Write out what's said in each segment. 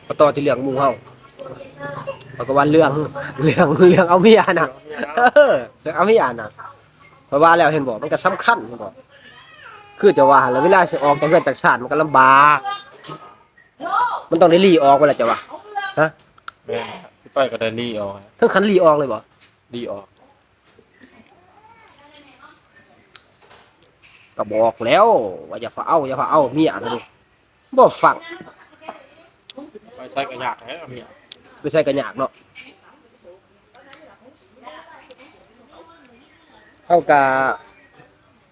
ມາຕໍ່ທີ່ເລື່ອງໝູ່ເຮົາ ເຂົາກໍວ່າເລື່ອງ ເລື່ອງ ເລື່ອງເອົາເມຍນະ ເອີ ເລື່ອງເອົາເມຍນະ ຂ້ອຍວ່າແລ້ວເຫັນບໍ່ ມັນກໍສຳຄັນ ເຫັນບໍ່ ຄືຈະວ່າຫັ້ນລະ ເວລາຊິອອກຈາກເຮືອນຈາກຊານມັນກໍລຳບາກ ມັນຕ້ອງໄດ້ຫຼີ່ອອກໄປລະ ເຈົ້າວ່າ ຮະ ແມ່ນ ຊິໄປກໍໄດ້ຫຼີ່ອອກ ເຖິງຂັ້ນຫຼີ່ອອກເລີຍບໍ່? ຫຼີ່ອອກ ກໍບອກແລ້ວວ່າຢ່າຟ້າວເອົາ ຢ່າຟ້າວເອົາເມຍນະ ບໍ່ຟັງ ໄປໃສກໍຍາກແຫຼະເມຍ ໄປໃສກໍຍາກເນາະ ເຮົາກໍ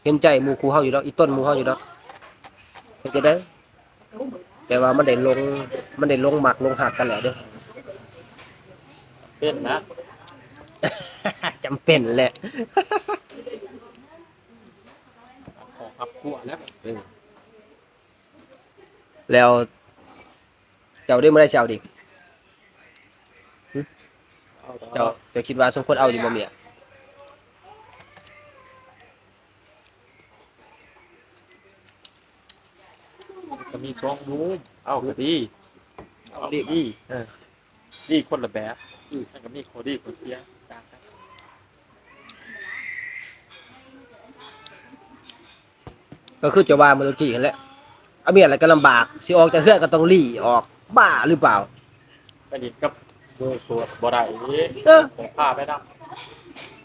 ເຫັນໃຈໝູ່ຄູ່ເຮົາຢູ່ດອກ ອີ່ຕົນໝູ່ເຮົາຢູ່ດອກ ເຮັດຈັ່ງໃດ ແຕ່ວ່າມັນໄດ້ຫຼົງ ມັນໄດ້ຫຼົງມັກຫຼົງຮັກກັນແລ້ວເດ້ ເປັນນະ ຈຳເປັນແຫຼະ ຂໍຮັບຜົວນະ ເອີ ແລ້ວເຈົ້າເດ້ ມື້ໃດຊິເອົາດີ? ຫຶ? ເອົາ ເຈົ້າ ເຈົ້າຄິດວ່າສົມຄວນເອົາຢູ່ບໍ່ເມຍ? ກໍມີສອງມຸມ ເອົາກໍດີ ເອົາກໍດີ ເອີ ດີຄົນລະແບບ ອືມ ມັນກໍມີຂໍ້ດີຂໍ້ເສຍຕ່າງກັນ ກໍຄືເຈົ້າວ່າມື້ກີ້ຫັ້ນແຫຼະ ເອົາເມຍແລ້ວກໍລຳບາກ ຊິອອກຈາກເຮືອນກໍຕ້ອງຫຼີ່ອອກ ບ້າຫຼືເປົ່າ? ໄປຫຼິ້ນກັບໝູ່ໂສດບໍ່ໄດ້ເດ້ ເອີ ຕ້ອງພາໄປນຳ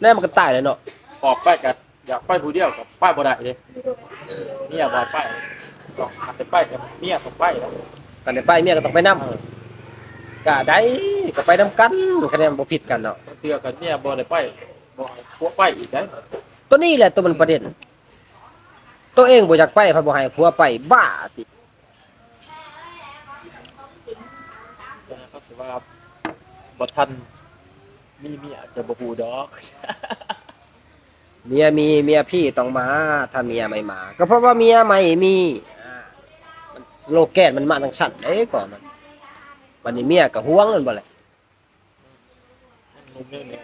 ແນວມັນກໍຕາຍແລ້ວເນາະ ອອກໄປກໍ ຢາກໄປຜູ້ດຽວກໍໄປບໍ່ໄດ້ເດ້ ເມຍບໍ່ໃຫ້ໄປ ຕ້ອງ ຄັນໄດ້ໄປກໍເມຍຕ້ອງໄປແຫຼະ ຄັນໄດ້ໄປເມຍກໍຕ້ອງໄປນຳ ເອີ ກໍໄດ້ ກໍໄປນຳກັນ ຄະແນນບໍ່ຜິດກັນເນາະ ບາງເທື່ອຄັນເມຍບໍ່ໄດ້ໄປ ບໍ່ໃຫ້ຜົວໄປອີກໄດ໋ ໂຕນີ້ແຫຼະໂຕມັນປະເດັນ ໂຕເອງບໍ່ຢາກໄປ ພັດບໍ່ໃຫ້ຜົວໄປ ບ້າຕິ ເຂົາຊິວ່າບໍ່ທັນມີເມຍຈະບໍ່ຮູ້ດອກ ເມຍມີເມຍພີ່ຕ້ອງມາ ຖ້າເມຍໄມ່ມາ ກໍເພາະວ່າເມຍໄມ່ມີ ອາ ມັນ ສະໂລແກນມັນມາຈັ່ງຊັ້ນເດ້ ກໍມັນ ບັດນີ້ເມຍກໍຫວງແມ່ນບໍ່ແຫຼະ ໜຸ່ມຍັງໄດ້